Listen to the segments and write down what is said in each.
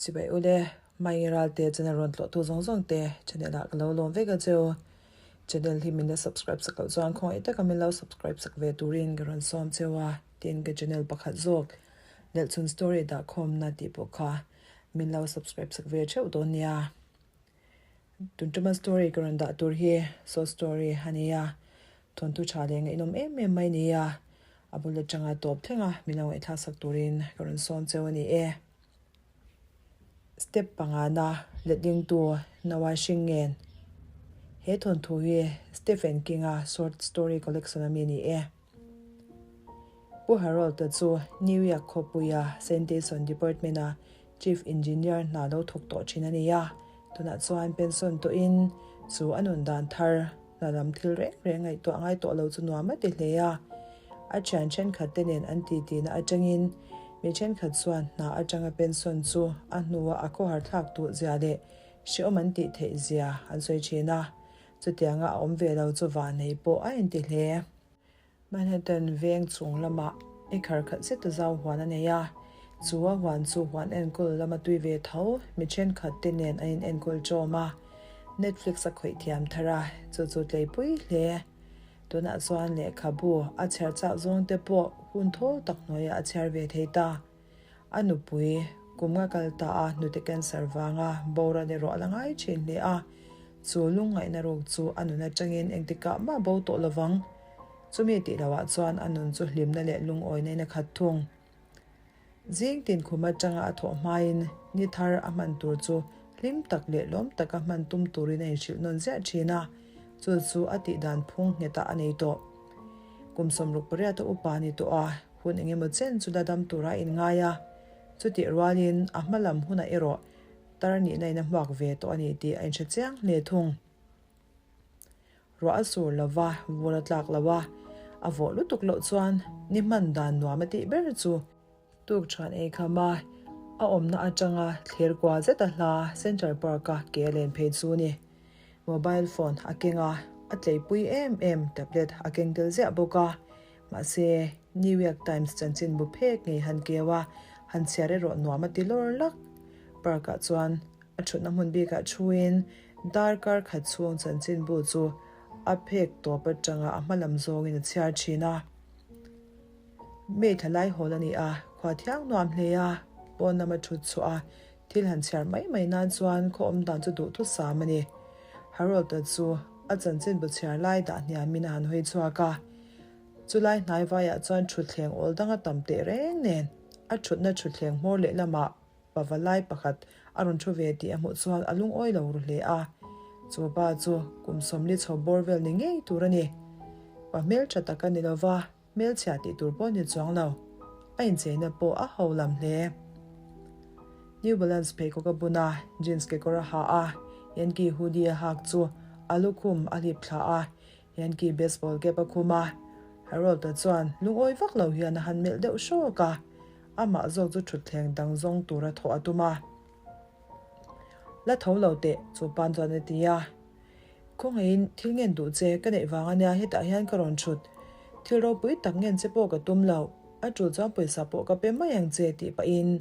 Chibai ule, Mai Ralte channel rawn tlawhtu zawng zawng te channel ah ka lo lawm vek a cheu. Channel hi min la subscribe sak loh chuan khawngaih taka min lo subscribe sak ve turin ka rawn sawm cheu a, tin ka channel pakhat zawk Lelhchhun Story dahkhawmna tih pawh kha min lo subscribe sak ve theuh dawn nia. Tuntuma story ka rawn dah tur hi short story a ni a, thawnthu tha leh ngaihnawm em em mai ni a, a bul atanga tawp thleng a min lo ngaihthlak sak turin ka rawn sawm cheu a ni e. Step pangana letling-tu Noah Hringngen He thawnthu hi Stephen King-a short story collection a mi a ni e. Pu Harold-a chu New York khawpuia Sanitation Department-a Chief Engineer hna lo thawk tawh thin a ni a, tunah chuan pension tawhin chu a nun dan thar hna lam thil reng reng ngaihtuah ngai tawh lo chu nuam a ti hle a. A thian thenkhat te nen an titi na atangin mi thenkhat chuan hna atanga pension chu a hnua a khawhar thlak duh zia leh hrehawm an tih theih zia an sawi thin a, chutianga a awm ve lo chu vanei pawh a inti hle. Manhattan veng chung lamah i khar khat zet a zau huan a nei a, chu a huan chu huan enkawl lama tui ve tho mi thenkhat te nen an in enkawl ṭawm a, Netflix a khawih thiam thar a, chu chu tleipui hle. Tunah chuan lehkhabu a chhiar chak zawng te pawh hun thawl tak hnuaiah a chhiar ve thei ta. A nupui, kum nga kal ta a hnute cancer vanga boral erawh a la ngai thin hle a, chu lungngaihna ruk chu a nun atangin engtikah mah bo tawh lovang. Chumi tih lohah chuan a nun chu hlimna leh lungawina in a khat thung. Zing tin khum atanga a thawh hmain ni thar a hman tur chu hlim tak leh lawm taka hman tum turin a inhrilh nawn ziah thin a, chu chu a tihdan phung nghetah a nei tawh. Kum 68 a upa ni tawh a, Hun engemaw chen chu la dam tura a inngai a, chutih rualin a hma lam hunah erawh tar nihna in a hmuak ve tawh a ni tih a inhre chiang hle thung. Ruah a sur lo va, vur a tlak lo a, a vawh lutuk loh chuan ni hman dan nuam a tih ber chu tuk chhuan ei kham a, a awmna atanga thlir kua zet a hla Central Park-a ke a len phei chu ni. Mobile phone a keng a, a tleipui em em tablet a keng tel ziah bawk a, Mahse, New York Times chanchinbu phek ngei han keu a, han chhiar erawh nuam a ti lawr lak. Park-ah chuan a thutna hmun bikah thuin darkar khat chhung chanchinbu chu a phek tawp atanga a hma lam zawngin a chhiar thin a. May thla lai hawl a ni a, khua thiang nuam hle a, pawn lama thut chhuah a, thil han chhiar mai mai nan chuan khaw awm dan chu duhthusam a ni. Harold-a chu a chanchinbu chhiar lai dah hniamin a han hawi chhuak a. Chulai hnai vaiah chuan thutthleng awl dang a tam teh reng nen a thutna thutthleng hmawr leh lamah pava lai pakhat a rawn thu ve tih a hmuh chuan a lungawi lo ru hle a. Chu pa chu kum 40 chho bawr vel ni ngei tur a ni. Pa hmeltha tak a ni lo va, hmelchhia tih tur pawh ni chuang lo. A incheina pawh a ho lam hle. New Balance pheikhawk a bun a, jeans kekawr a ha a, Yankee hoodie a hak chu a lukhum a hlip thla a, Yankee baseball cap a khum a, Harold-a chuan lungawi vak lo hian a han melh deuh hrawk a, amah zawk chu thutthleng dang zawng tura thawh a tum a. La tho lo teh, chu pan chuan a ti a. Khawngaihin thil ngen duh che ka neih vang ania hetah hian ka rawn thut. Thil ropui tak ngen che pawh ka tum lo, a tul chuan pawisa pawh ka pe mai ang che tih pahin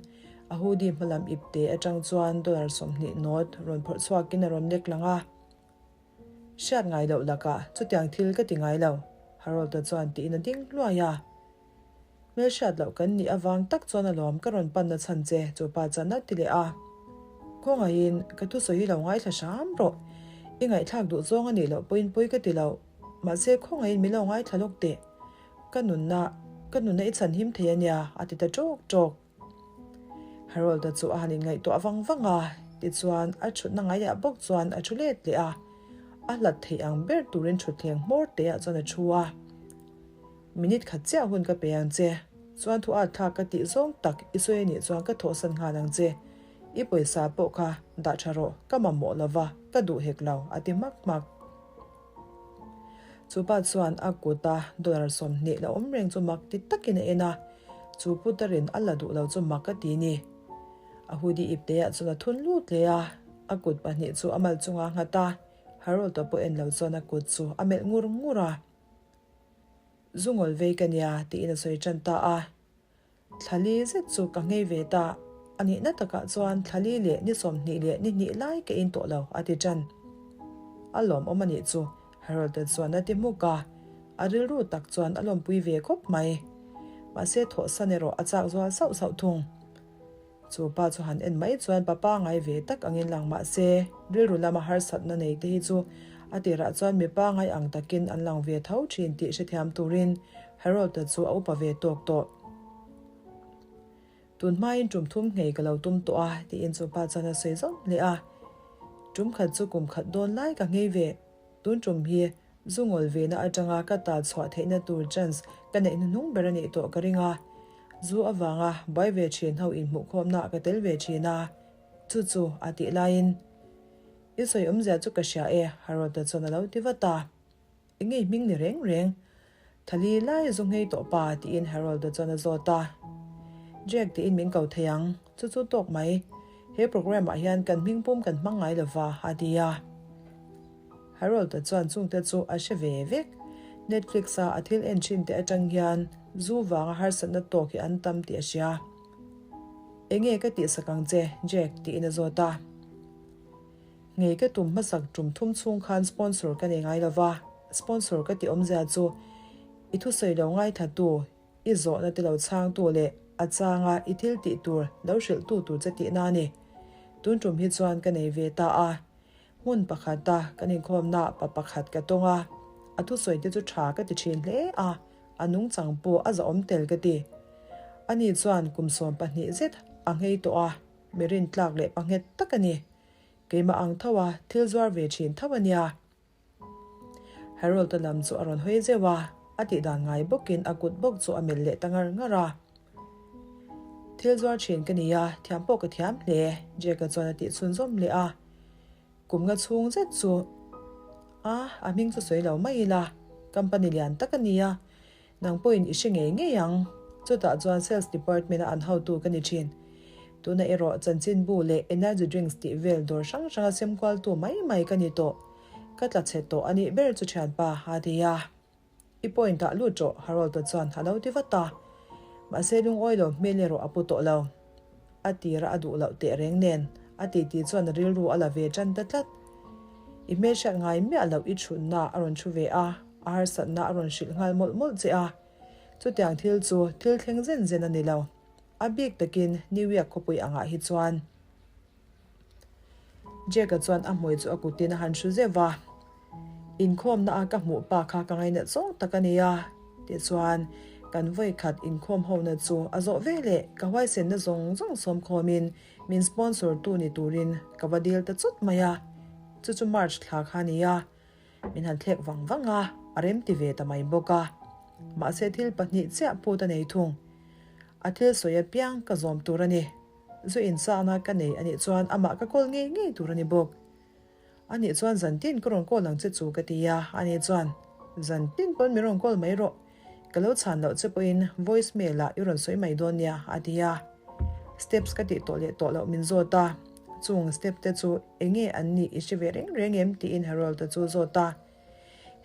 a hoodie hmalam ipte atang chuan dollar 20 note rawn phawrh chhuakin a rawn lek lang a. Hriat ngai loh lakah chutiang thil ka ti ngai lo, Harold-a chuan tiin a ding hluai a. Hmelhriat loh kan nih avang tak chuan alawm ka rawn panna chhan che, chu pa chuan a ti leh a. Khawngaihin ka thusawi hi lo ngaithla hram rawh, i ngaihthlak duh zawng a nih loh pawhin pawi ka ti lo, mahse khawngaihin min lo ngaithla lawk teh, ka nunna, ka nunna i chhan him thei a nia, a ti ta ṭawk ṭawk. Harold-a chu a han inngaihtuah vang vang a, tichuan a thutna ngaiah bawk chuan a thu let leh a, a hlat theih ang ber turin thutthleng hmawr teah chuan a thu a. Minute khat chiah hun ka pe ang che, chuan thu at thlak ka tih zawng tak i sawi anih chuan ka thawhsan nghal ang che, i pawisa pawh kha dah tha rawh, ka mamawh lova, ka duh hek lo, a ti hmak hmak. Chu pa chuan a kuta dollar 20 la awm reng chu mak ti takin a en a, chu putarin a la duh lo chu mak a ti ni. A hoodie ipteah chuan a thun lut leh a, a kut pahnih chu a mal chungah a nghat a, Harold-a pawh en lo chuan a kut chu a melh ngur ngur a. Zu ngawl vei ka nia tiin a sawi tan ta a. Thla li zet chu ka nghei ve ta. A nihna takah chuan thla li leh ni 20 leh ni hnih lai ka in tawh lo, a ti ṭan. A lawmawm a nih chu, Harold-a chuan a ti hmuk a. A rilru tak chuan a lawmpui ve khawp mai. Mahse thawhsan erawh a chak zual sauh sauh thung. Chu pa chu han en mai chuan pa pangai ve tak angin lang mah se, rilru lama harsatna nei te hi chu a tirah chuan mi pangai ang takin an lang ve tho thin tih hrethiam turin Harold-a chu a upa ve tawk tawh. Tun hmain tum thum nghei ka lo tum tawh a, tiin chu pa chuan a sawi zawm leh a. Tum khat chu kum khat dawn lai ka nghei ve. Tun tum hi zu ngawl vena atanga ka tal chhuah theihna tur chance ka neih hnuhnung ber a nih tawh ka ring a. Zu avanga buai ve thin ho inhmuhkhawmna ka tel ve thin a, chu chu a tih laiin I sawi awmzia chu ka hria e, Harold-a chuan a lo ti vat a. Eng nge hming ni reng reng? Thali lai zu nghei tawh pa tiin Harold-a chuan a zawt a. Jack tiin min ko thei ang, chu chu tawk mai. He program ah hian kan hming pum kan hmang ngai lova a ti a. Harold-a chuan chungte chu a hre ve vek. Netflix-a a thil en thin te atang hian zu vanga harsatna tawk hi an tam tih a hria. Eng nge ka tihsak ang che, Jack tiin a zawt a. Ngei ka tum hmasak tum thum chhung khan sponsor ka nei ngai lova, sponsor ka tih awmzia chu i thusawi lo ngaithatu, i zawhna te lo chhangtu leh a changa i thil tih tur lo hrilhtu tur che tihna a ni. Tun tum hi chuan ka nei ve ta a, hmun pakhata kan inkhawmna pa pakhat ka tawng a, a thusawi te chu tha ka ti thin hle a, a nungchang pawh a zahawm tel ka ti. Ani chuan kum 12 zet a nghei tawh a, mi rintlak leh panghet tak a ni. Keimah ang tho a, thil zuar ve thin tho a nia. Harold-a lam chu a rawn hawi zeuh a, a tih dan ngai bawkin a kut bawk chu a melh leh ta ngar ngar a. Thil zuar thin ka ni a, thiam pawh ka thiam hle, Jack-a chuan a tih chhunzawm leh a. Kum nga chhung zet chu a, a hming chu sawi lo mai ila, company lian tak a nia. Nang pawhin i hre ngei ngei ang. Chutah chuan Sales Department-a an hotu ka ni thin. Tuna erawh chanchinbu leh energy drinks tih vel dawr hrang hranga semkualtu mai mai ka ni tawh. Ka tla chhe tawh a nih ber chu thianpa a ti a. I point ah lut rawh Harold-a chuan a lo ti vat a. Mahse lungawi lo hmel erawh a pu tawh lo. A tira a duh loh teh reng nen a titi chuan a rilru a la ve tan ta tlat. I hmelhriat ngai miah loh i chhunna a rawn thu ve a, a harsatna a rawn hrilh nghal mawlh mawlh che a. Chutiang thil chu thil thleng zen zen a ni lo. A bik takin New York khawpui angah hi chuan. Jack-a chuan a hmui chu a kutin a han hru zeuh va. Inkhawmna a ka hmuh pa kha ka ngainat zawng tak a ni a, tichuan kan vawikhat inkhawm hona chu a zawh ve leh ka huaisenna zawng zawng sawmkhawmin min sponsor tu ni turin ka va dil ta chawt mai a, chu chu March thla kha a ni a, min han thlek vang vang a, a rem ti ve ta mai bawk a. Mahse thil pahnih chiah phut a nei thung. A thil sawi apiang ka zawm tur a ni. Zu inchakna ka nei anih chuan amah ka call ngei ngei tur a ni bawk. Anih chuan zan tin ka rawn call ang che chu ka ti a, ani chuan, Zan tin pawn min rawn call mai rawh, ka lo chhan loh che pawhin voice mail ah i rawn sawi mai dawn nia, a ti a. Steps ka tih tawh leh tawh loh min zawt a, chung step te chu eng nge an nih i hre ve reng reng em tiin Harold-a chu zawt a.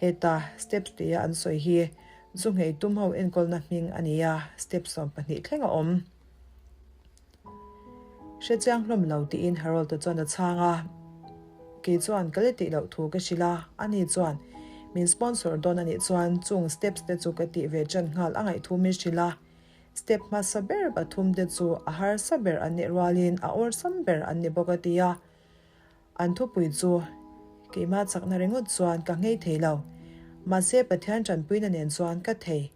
Heta steps tia an sawi hi zu nghei tum ho enkawlna hming a ni a, step 12 thleng a awm. Hre chiang hlawm lo tiin Harold-a chuan a chhang a. Kei chuan ka la tih loh thu ka hrilh a, ani chuan min sponsor dawn anih chuan chung steps te chu ka tih ve ṭan nghal a ngaih thu min hrilh a. Step hmasa ber pathum te chu a harsa ber an nih rualin a awlsam ber an ni bawk a ti a. An thupui chu keimah chakna ringawt chuan ka nghei thei lo, mahse Pathian ṭanpuina nen chuan ka thei.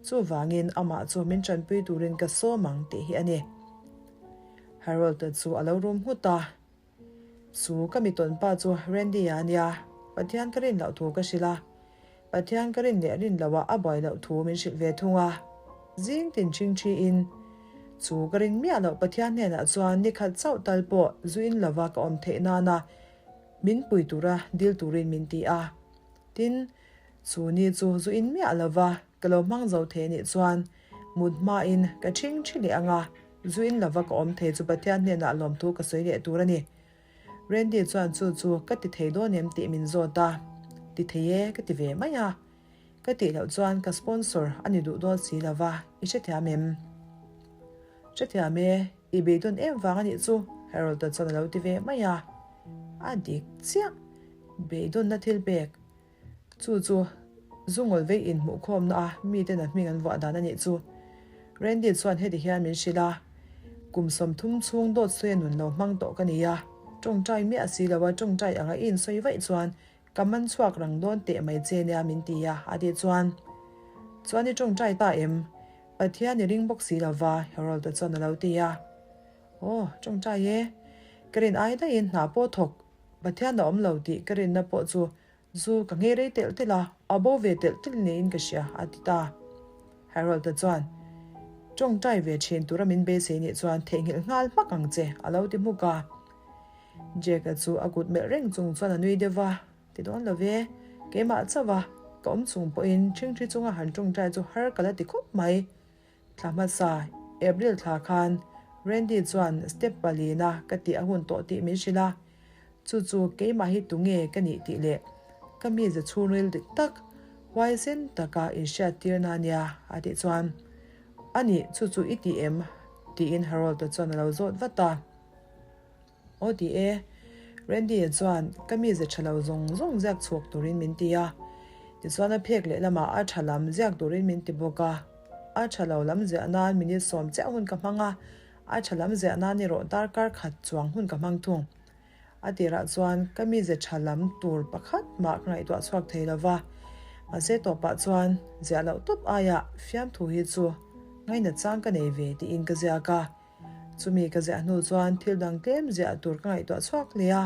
Chuvangin amah chu min ṭanpui turin ka sawm ang tih hi a ni. Harold-a chu a lo rum nghut a. Chu ka mi tawnpa chu Randy-a a nia, Pathian ka rin loh thu ka hrilh a. Pathian ka rin leh rin loah a buai loh thu min hrilh ve thung a. Zing tin ṭhing ṭhiin, Chu ka rin miah loh Pathian hnenah chuan ni khat chauh tal pawh zu in lova ka awm theih nana min pui tura dil turin min ti a. Tin, Chu ni chu zu in miah lova ka lo hmang zo thei anih chuan mut hmain ka ṭhing ṭhi leh ang a, zu in lova ka awm thei chu Pathian hnenah lawmthu ka sawi leh tur a ni. Randy chuan chu chu ka ti thei dawn em tih min zawt a, ti thei e ka ti ve mai a. Ka tih loh chuan ka sponsor a ni duh dawn si lova, i hrethiam em? Hrethiam e. I beidawn em vang a nih chu, Harold-a chuan a lo ti ve mai a. A dik chiah. Beidawnna thil pek. Chu chu Zungawl vei inhmuhkhawmna a miten a hming an vuah dan a nih chu. Randy chuan heti hian min hrilh a, Kum 30 chhung dawt sawi a nun lo hmang tawh ka ni a, tawngtai miah si lo a tawngtai anga i insawi vaih chuan ka man chhuak rang dawn teh mai che nia min ti a, a tih chuan. Chuan i tawngtai ta em? Pathian i ring bawk si lo va, Harold-a chuan a lo ti a. Aw, tawngtai e. Ka rin ai daihin hna pawh thawk Pathian a awm lo tih ka rinna pawh chu zu ka nghei rei telh telh a, a bo ve telh telh niin ka hria, a ti ta. Harold-a chuan, Tawngtai ve thin tura min beisei nih chuan theihnghilh nghal hmak ang che, a lo ti hmuk a. Jack-a chu a kut melh reng chung chuan a nui deuh va, Ti dawn lo ve, keimah chauh a, ka awm chung pawhin ṭhingṭhi chunga han tawngtai chu har ka la ti khawp mai. Thla hmasa, April thla khan Randy chuan step palina ka tih a hun tawh tih min hrilh a, chu chu keimah hi tunge ka nih tih leh ka mize chhungril dik tak, huaisen taka inhriattirna a nia a tih chuan, A nih, chu chu i ti em? tiin Harold-a chuan a lo zawt vat a. Aw ti e, Randy-a chuan ka mize tha lo zawng zawng ziak chhuak turin min ti a. Tichuan a phek lehlamah a tha lam ziak turin min ti bawk a. A tha lo lam ziah nan minute 10 chiah hun ka hmang a, a tha lam ziah nan erawh darkar khat chuang hun ka hmang thung. A tirah chuan ka mize tha lam tur pakhat mah ka ngaihtuah chhuak thei lo va, mahse tawpah chuan ziah loh tawp aiah fiamthu hi chu ngainat chang ka nei ve tiin ka ziak a. Chumi ka ziah hnu chuan thil dang tlem ziah tur ka ngaihtuah chhuak hle a.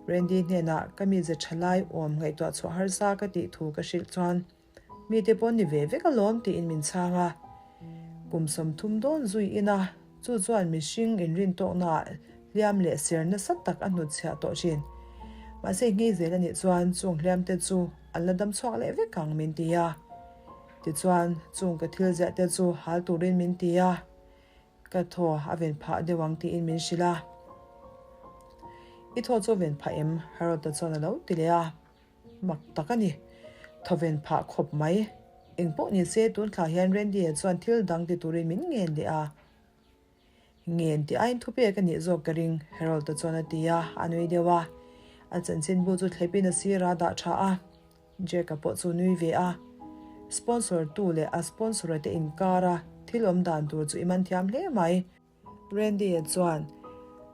Randy hnenah ka mize tha lai awm ngaihtuah chhuah harsa ka tih thu ka hrilh chuan mite pawh ni ve vek alawm tiin min chhang a. Kum 30 dawn zui ina chu chuan mihring inrin tawknaah hliam leh ser nasa tak a hnutchhiah tawh thin. Mahse nghei zel anih chuan chung hliamte chu an la dam chhuak leh vek ang min ti a. Tichuan chung ka thil ziah te chu hal turin min ti a. Ka thaw a ven phah deuh ang tiin min hrilh a. I thaw chu a ven phah em? Harold-a chuan a lo ti leh a. Mak tak a ni. Thaw ven phah khawp mai. Eng pawh ni se tun thla hian Randy-a chuan thil dang ti turin min ngen leh a. Ngen tih aiin thupek a nih zawk ka ring, Harold-a chuan a ti a, a nui deuh a. A chanchinbu chu thlepin a sirah a dah tha a. Jack-a pawh chu nui ve a, sponsor tu leh a sponsor-a te inkara thil awm dan tur chu i man thiam hle mai. Randy-a chuan,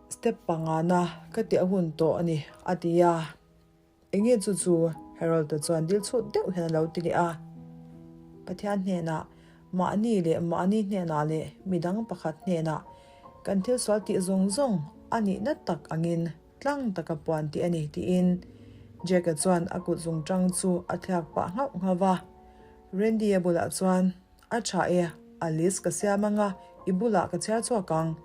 Step pangana ka tih a hun tawh a ni, a ti a. Enge chu chu? Harold-a chuan dil chhut deuh hian a lo ti leh a. Pathian hnenah, mahni leh mahni hnenah leh midang pakhat hnenah kan thil sual tih zawng zawng a nihna tak angin Tlang taka puan tih a ni, tiin Jack-a chuan a kut zung tang chu a thliak pah nghauh nghauh va. Randy-a bulah chuan, A tha e, a list ka siam ang a, i bulah ka chhiar chhuak ang.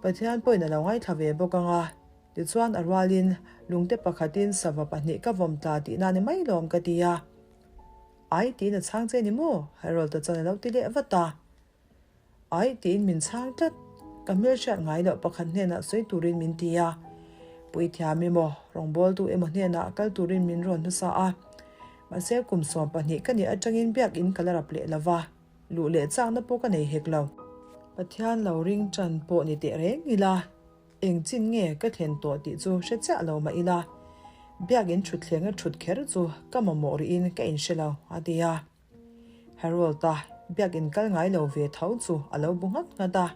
Pathian pawhin a lo ngaithla ve bawk ang a. Tichuan a rualin lungte pakhatin sava pahnih ka vawm tla tihna ni mai lawm ka ti a. Ai, tiin a chhang che ni maw? Harold-a chuan a lo ti leh vat a. Ai tiin min chhang tlat. Ka hmelhriat ngai loh pakhat hnenah sawi turin min ti a. Puithiam emaw, rawngbawltu emaw hnenah kal turin min rawn hmasa a. Mahse kum 12 ka nih atangin biakin ka la rap leh lo va, luh leh chakna pawh ka nei hek lo. Pathian lo ring tan pawh ni teh reng ila, eng chin nge ka thlen tawh tih chu hre chiah lo mah ila, biakin thutthleng a thut kher chu ka mamawh rihin ka inhre lo, a ti a. Harold-a biakin kal ngai lo ve tho chu a lo bu nghat nghat a.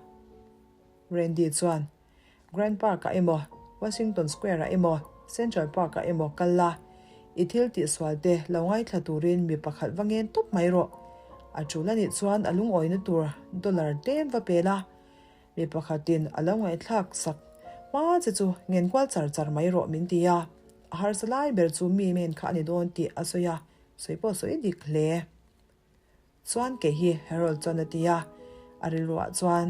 Randy chuan, Grand Park-ah emaw, Washington Square-ah emaw, Central Park-ah emaw kal la, i thil tihsual te lo ngaithla turin mi pakhat va ngen tawp mai rawh. A tul a nih chuan a lungawina tur dollar tlem va pe la, mi pakhatin a lo ngaihthlak sak hma che chu ngen kual char char mai rawh min ti a. A harsa lai ber chu mi men kha a ni dawn tih a sawi a. Sawi pawh sawi dik hle. Chuan kei hi Harold chuan a ti a, a rilruah chuan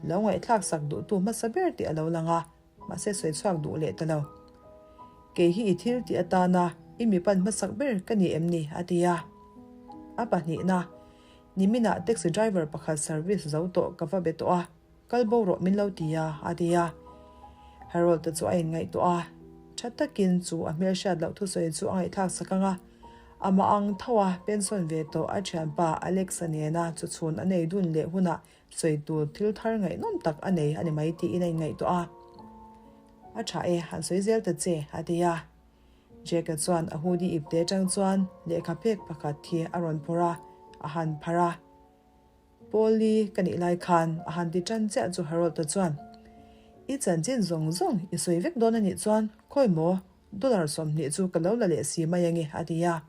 lo ngaihthlak sak duhtu hmasa ber tih a lo lang a, mahse sawi chhuak duh leh ta lo. Kei hi i thil tih atana i mi pan hmasak ber ka ni em ni? a ti a. A pahnihna, niminah taxi driver pakhat service zo tawh ka va be tawh a, Kal bo rawh min lo ti a, a ti a. Harold-a chu a inngaihtuah a, tha takin chu a hmelhriat loh thusawi chu a ngaihthlak sak ang a. Amah ang tho a pension ve tawh a thianpa Alex-a nena chawchhun a nei dun leh hunah sawi tur thil thar ngaihnawm tak a nei a ni mai tiin a inngaihtuah a. A tha e, han sawi zel ta che, a ti a. Jack-a chuan a hoodie ipte atang chuan lehkha phek pakhat hi a rawn phawrh a, a han pharh a. Paul-i ka nih lai khan a han ti tan chiah chu Harold-a chuan, I chanchin zawng zawng i sawi vek dawn a nih chuan khawi maw dollar 20 chu ka lo la leh si mai ange a ti a.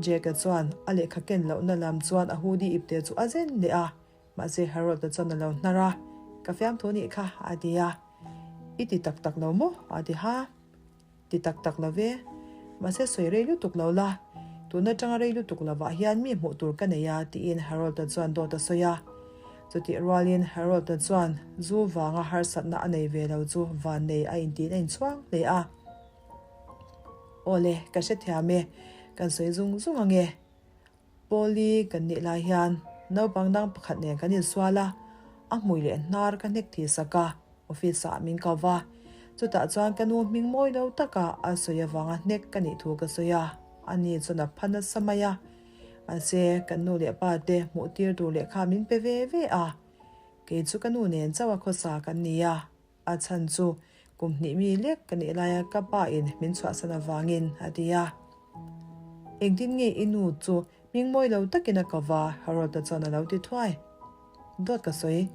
Jack-a chuan a lehkha ken lohna lam chuan a hoodie ipte chu a zen leh a, mahse Harold-a chuan a lo hnar a, Ka fiamthu nih kha a ti a. I ti tak tak lo maw? a ti ha. Ti tak tak lo ve. Mahse sawi rei lutuk lo la, tun atanga rei lutuk lovah hian mi hmuh tur ka nei a tiin Harold-a chuan dawt a sawi a. Chutih rualin Harold-a chuan zu vanga harsatna a nei ve lo chu vannei a intiin a inchhuang hle a. Awle, ka hrethiam e, kan sawi zung zung ange. Pawli kan nih lai hian naupang dang pakhat nen kan insual a, a hmui leh hnar ka hnek thih sak a, office ah min ko va. Chutah chuan ka nu hming mawi lo taka a sawi avanga hnek ka nih thu ka sawi a, ani chuan a pha nasa mai a. Mahse, kan nu leh pa te hmuh tir tur lehkha min pe ve ve a, kei chu ka nu nen chauh a khawsa kan ni a. A chhan chu kum hnih mi lek ka nih laia ka pa in min chhuahsan avangin a ti a. Engtin nge i nu chu hming mawi lo takin a ko va? Harold-a chuan a lo ti thuai. Dawt ka sawi.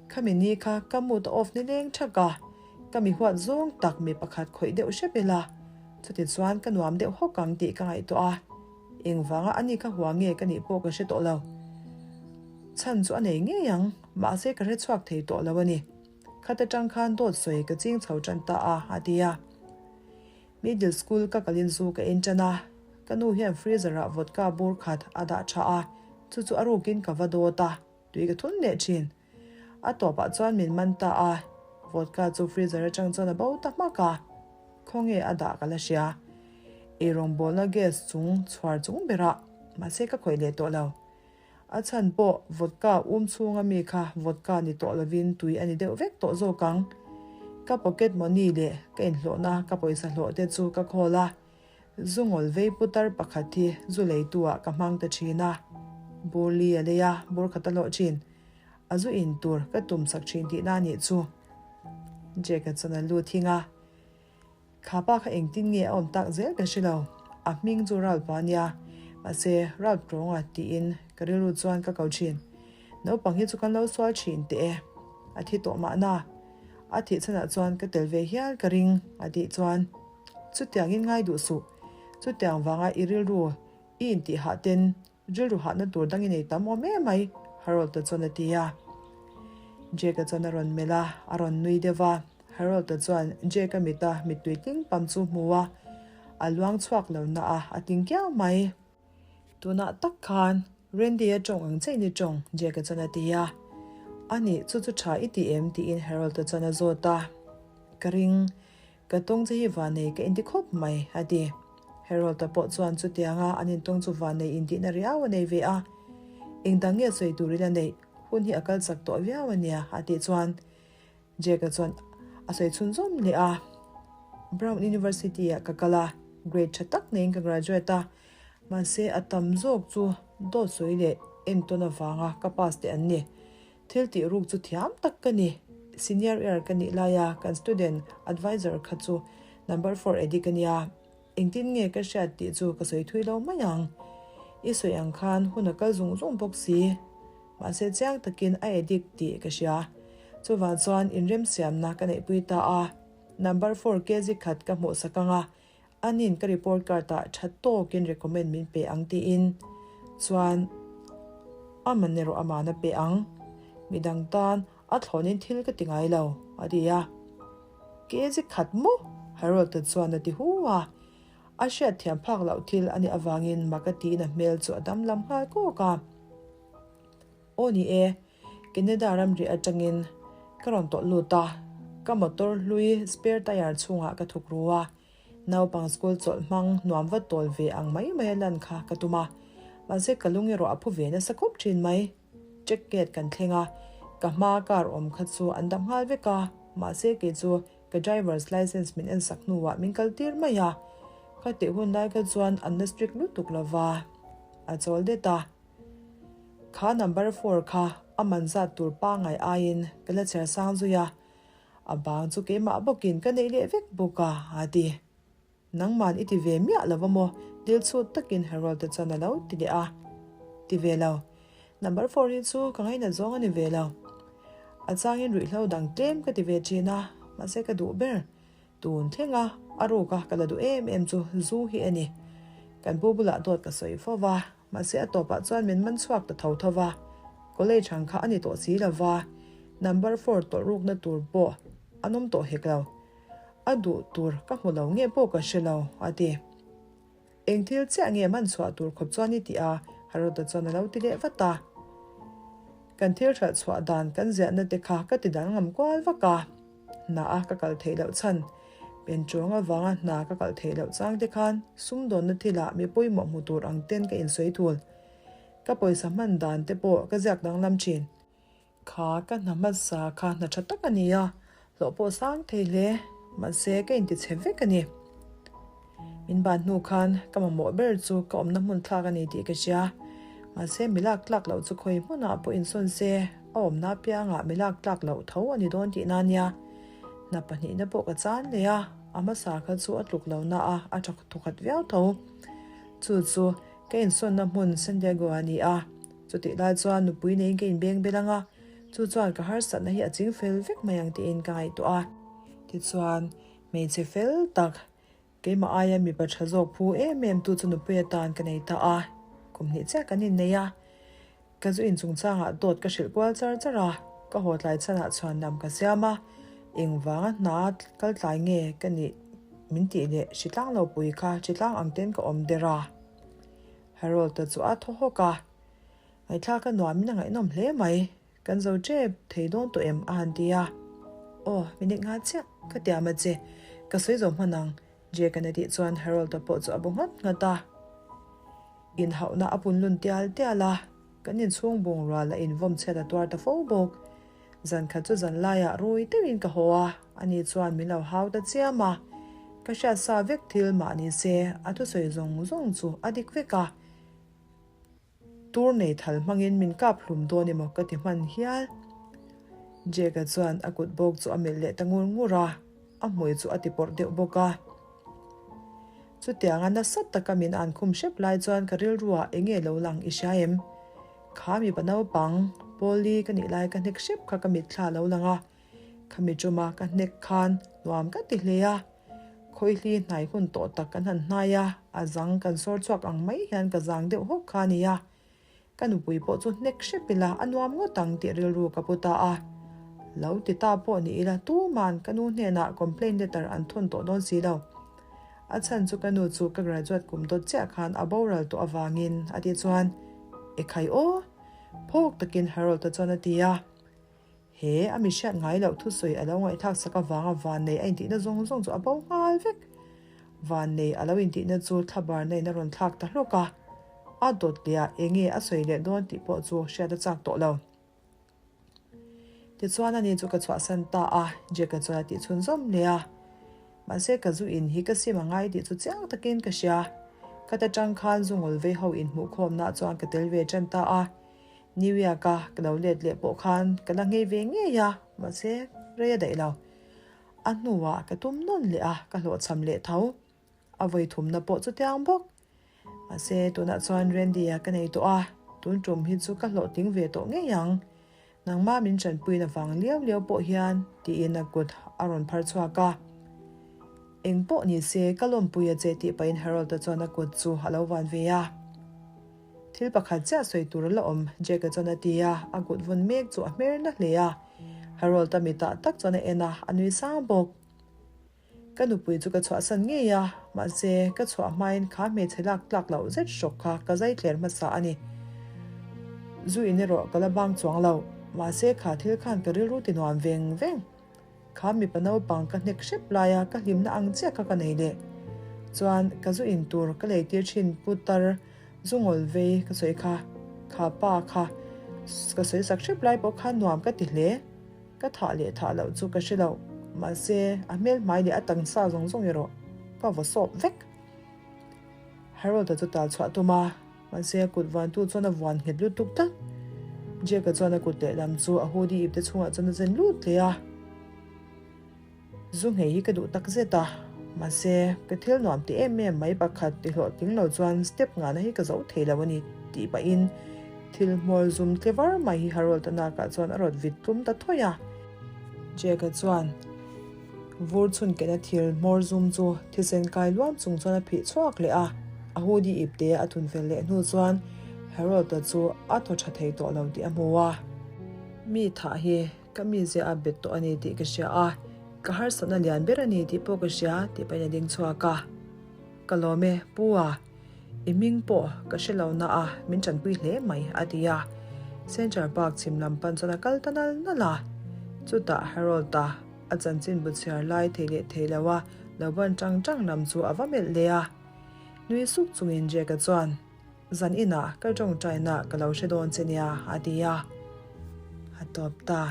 Khami ni kha ka mood a off ni leng thak a, ka mi huat zawng tak mi pakhat khawih deuh hrep ila, chuti chuan ka nuam deuh hawk ang tih ka ngaihtuah a. Engvanga ani kha hua nge ka nih pawh ka hre tawh lo. Chhan chu a nei ngei ang, mahse ka hre chhuak thei tawh lo a ni. Khat atang khan dawt sawi ka ching chho tan ta a, a ti a. Middle school ka kalin zu ka en tan a, ka nu hian freezer ah vodka bur khat a dah tha a, chu chu a rukin ka va dawt a, tui ka thun leh thin. A tawpah chuan min man ta a, vodka chu freezer atang chuan a bo ta hmak a, khawnge a dah ka la hria. Eirawngbawlna gas chung chhuar chung berah, mahse ka khawih leh tawh lo. A chhan pawh vodka um chhunga mi kha vodka ni tawh lovin tui a ni deuh vek tawh zawk ang. Ka pocket money leh ka inhlawhna ka pawisa hlawh te chu ka khawl a, zu ngawl vei putar pakhat hi zu leitu ah ka hmang ta thin a. Bur li a lei a, bur khat a hlawh thin. A zu in tur ka tum sak thin tihna a nih chu. Jack-a chuan a lu thing a. Kha pa kha engtin nge a awm tak zel ka hre lo, a hming chu Ralph a nia, mahse Ralph Tawnga tiin ka rilru chuan ka ko thin. Naupang hi chu kan lo sual thin teh e, a thi tawh mahna, a thih chhanah chuan ka tel ve hial ka ring a tih chuan chutiangin ngai duh suh, chutiang vanga i rilru i intihhah ten Rilru hahna tur dang i nei tam awm em mai, Harold-a chuan a ti a. Jake-a chuan a rawn melh a, a rawn nui deuh va. Harold-a chuan Jake-a mita mittui tling pam chu hmu a, a luang chhuak lo na a, a tling kiau mai. Tunah tak khan Randy-a tawng ang chiah in i tawng, Jake-a chuan a ti a. Anih, chu chu tha i ti em? tiin Harold-a chuan a zawt a. Ka ring. Ka tawng che hi vanei ka inti khawp mai, a ti. Harold-a pawh chuan chutianga an intawng chu vanei intihna riau a nei ve a. Engdang nge sawi turin a neih, hun hi a kal chak tawh viau a nia, a tih chuan Jack-a chuan a sawi chhunzawm leh a. Brown University-ah ka kal a, grade tha tak neiin ka graduate a, mahse a tam zawk chu dawt sawi leh entawn avanga ka pass te an ni. Thil tih ruk chu thiam tak ka ni. Senior year ka nih laia kan student advisor kha chu number four addict a nia. Engtin nge ka hriat tih chu ka sawi thui lo mai ang. I sawi ang khan hun a kal zung zung bawk si. Mahse chiang takin a addict tih ka hria. Chuvang chuan inremsiamna ka neihpui ta a. Number four kg khat ka hmuhsak ang a, Anin ka report card ah tha tawkin recommend min pe ang tiin chuan a man erawh aman a pe ang. Midang tan a thlawnin thil ka ti ngai lo, a ti a. Kg khat maw? Harold-a chuan a ti hu a. A hriat thiam phak loh thil a nih avangin mak a tiin a hmel chu a dam lam nghal kawk a. Aw ni e, Canada ramri atangin ka rawn tawlh lut a, ka motor hlui spare tyre chhungah ka thuk ru a. Naupang school chawlh hmang nuam va tawl ve ang mai mai a lan kha ka tum a, mahse ka lung erawh a phu ve nasa khawp thin mai. Check gate kan thleng a, ka hma car awm kha chu an dam nghal vek a, mahse kei chu ka driver's license min en sak hnuah min kal tir mai a. Khatih hun lai kha chuan an la strict lutuk lo va, a chawl det a. Kha number four kha a man zat tur pangngai aiin ka la chhiar sang zui a, a bang chu keimah bawkin ka neih leh vek bawk a, a ti. Nangman i ti ve miah lo va maw? Dil chhut takin Harold-a chuan a lo ti leh a. Ti ve lo. Number four hi chu ka ngainat zawng a ni ve lo. A changin ruihhlo dang tlem ka ti ve thin a, mahse ka duh ber. Tun thlenga a ruka ka la duh em em chu zu hi a ni. Kan pu bulah dawt ka sawi fo va, mahse a tawpah chuan min man chhuak ta tho tho va. College ang kha a ni tawh si lo va, number four tawlh rukna tur pawh an awm tawh hek lo. A duh tur ka hmu lo nge pawh ka hre lo, a ti. Eng thil chiah nge man chhuah tur khawp chuan i ti a? Harold-a chuan a lo ti leh vat a. Kan thil hralh chhuah dan kan ziahna te kha ka ti dang ngam kual vak a. Hna a ka kal theih loh chhan, penṭawng avanga hna ka kal theih loh chang te khan sumdawnna thilah mi pawimawh hmu tur ang ten ka insawi thul. Ka pawisa hman dan te pawh ka ziak danglam ṭhin. Kha ka hna hmasa kha hna tha tak a ni a, hlawh pawh sang thei hle, mahse ka inti chhe vek a ni. Min ban hnu khan ka mamawh ber chu ka awmna hmun thlak a ni tih ka hria, mahse mi lak tlak loh chu khawi hmunah pawh insawn se a awmna apiangah mi lak tlak loh tho a ni dawn tihna a nia. Hna pahnihna pawh ka chan leh a, a hmasa kha chu a tluk lohna a, a tha thawkhat viau tho. Chu chu ka insawnna hmun San Diego a ni a. Chutih lai chuan nupui neiin ka inbeng bel ang a, chu chuan ka harsatna hi a ching fel vek mai ang tiin ka ngaihtuah a. Tichuan, hmeichhe fel tak, keimah aia mipa tha zawk phu em em tu chu nupui atan ka nei ta a, kum hnih chiah kan innei a. Ka zu inchungchangah dawt ka hrilh kual char char a, ka haw tlai chhanah chhuan lam ka siam a, engvanga hna kal tlai nge ka nih min tih leh hritlang lo pui kha hritlang ang ten ka awm der a. Harold-a chu a thaw hawk a, Ngaihthlak a nuamin a ngaihnawm hle mai, kan zo tep thei dawn tawh em? a han ti a. Aw, minute nga chiah, ka tiam a che, ka sawi zo hman ang, Jake-a'n a tih chuan Harold-a pawh chu a bu nghat nghat a. Inhauhna a pun lun tial tial a, kan inchhung bungrua la invawm chhiat a tuar ta fo bawk. Zan khat chu zan laiah rui deuhin ka haw a, ani chuan min lo hau ta chiam a. Ka hriat sa vek thil mah ni se, a thusawi zawng zawng chu a dik vek a. Tur nei thal hmangin min kap hlum dawn emaw ka ti hman hial. Jake-a chuan a kut bawk chu a melh leh ta ngur ngur a, a hmui chu a ti pawrh deuh bawk a. Chutianga nasa taka min an khum hrep lai chuan ka rilruah eng nge lo lang i hria em? Kha mipa naupang, Polly ka nih lai ka hnek hrep kha ka mitthla lo lang a, khami ṭuma ka hnek khan nuam ka ti hle a. Khawihli hnai hun tawh tak kan han hnai a, a zang kan sawr chhuak ang mai hian ka zang deuh hawk kha a ni a. Ka nupui pawh chu hnek hrep ila a nuam ngawt ang tih rilru ka pu ta a. Lo ti ta pawh ni ila tuman ka nu hnenah complaint letter an thawn tawh dawn si lo. A chhan chu ka nu chu ka graduate kum dawt chiah khan a boral tawh avangin a tih chuan Ekhai aw! Phawk takin Harold-a chuan a ti a. He a mi hriat ngai loh thusawi a lo ngaihthlak sak avanga vannei a intihna zawng zawng chu a bo nghal vek. Vannei a lo intihna chu thlabarna in a rawn thlak ta hlawk a, a dawt leh ah enge a sawi leh dawn tih pawh chu hriat a chak tawh lo. Tichuan ani chu ka chhuahsan ta a, Jack-a chuan a tih chhunzawm leh a. Mahse ka zu in hi ka sim a ngai tih chu chiang takin ka hria. Ka ta tang khan zu ngawl vei ho inhmuhkhawmna chuan ka tel ve tan ta a. New York a ka lo let leh pawh khan ka la nghei ve ngei a, mahse rei a daih lo. A hnuah ka tum nawn leh a, ka hlawhchham leh tho. A vawi thumna pawh chutiang bawk. Mahse tunah chuan Randy-a ka nei tawh a, tun tum hi chu ka hlawhtling ve tawh ngei ang. Nangmah min tanpuina vang liau liau pawh hian tiin a kut a rawn phar chhuak a. Eng pawh ni se ka lawmpui a che tih pahin Harold-a chuan a kut chu a lo van ve a. Thil pakhat chiah sawi tur a la awm, Jack-a chuan a ti a, a kut vun mek chu a hmer na hle a. Harold-a mitah tak chuan a en a, a nui sang bawk. Ka nupui chu ka chhuahsan ngei a, mahse ka chhuah hmain kha hmeichhe lak tlak loh zet hrawk kha ka zai thler hmasa a ni. Zu in erawh ka la bang chuang lo, mahse kha thil khan ka rilru ti nuam veng veng. Kha mipa naupang ka hnek hrep laia ka hlimna ang chiah kha ka nei leh. Chuan ka zu in tur ka lei tir thin putar zu ngawl vei ka sawi kha, kha pa kha ka sawi sak hrep lai pawh khan nuam ka ti hle. Ka thah leh thah loh chu ka hre lo, mahse a hmel hmai leh a taksa zawng zawng erawh ka vaw sawp vek. Harold-a chu tal chhuah a tum a, mahse a kut vuantu chuan a vuan nghet lutuk tlat. Jack-a chuan a kut lehlam chu a hoodie ipte chhungah chuan a zen lut leh a. Zu nghei hi ka duh tak zet a, mahse ka thil nuam ti em em mai pakhat ti hlawhtling lo chuan step ngahna hi ka zo thei lo a ni tih pahin thil hmawr zum tle var mai hi Harold-a nakah chuan a rawt vit tlum ta thawih a. Jack-a chuan vur chhun kehna thil hmawr zum chu thisen kai luam chung chuan a phih chhuak leh a, a hoodie ipte a thun fel leh hnu chuan Harold-a chu a thaw tha thei tawh lo tih a hmu a. Mi thah hi Ka mizia a bet tawh a ni tih ka hria a, ka harsatna lian ber a ni tih pawh ka hria tih pahin a ding chhuak a. Ka lawm e, Pu a, i hming pawh ka hre lo na a, min tanpui hle mai, a ti a. Central Park chhim lam pan chuan a kal ta nal nal a. Chutah Harold-a a chanchin bu chhiar lai thei leh thei lo a lo ban tang tang lam chu a va melh leh a. Nui suk chungin Jack-a chuan. Zan inah ka tawngtaina ka lo hre dawn che nia, a ti a. A tawp ta.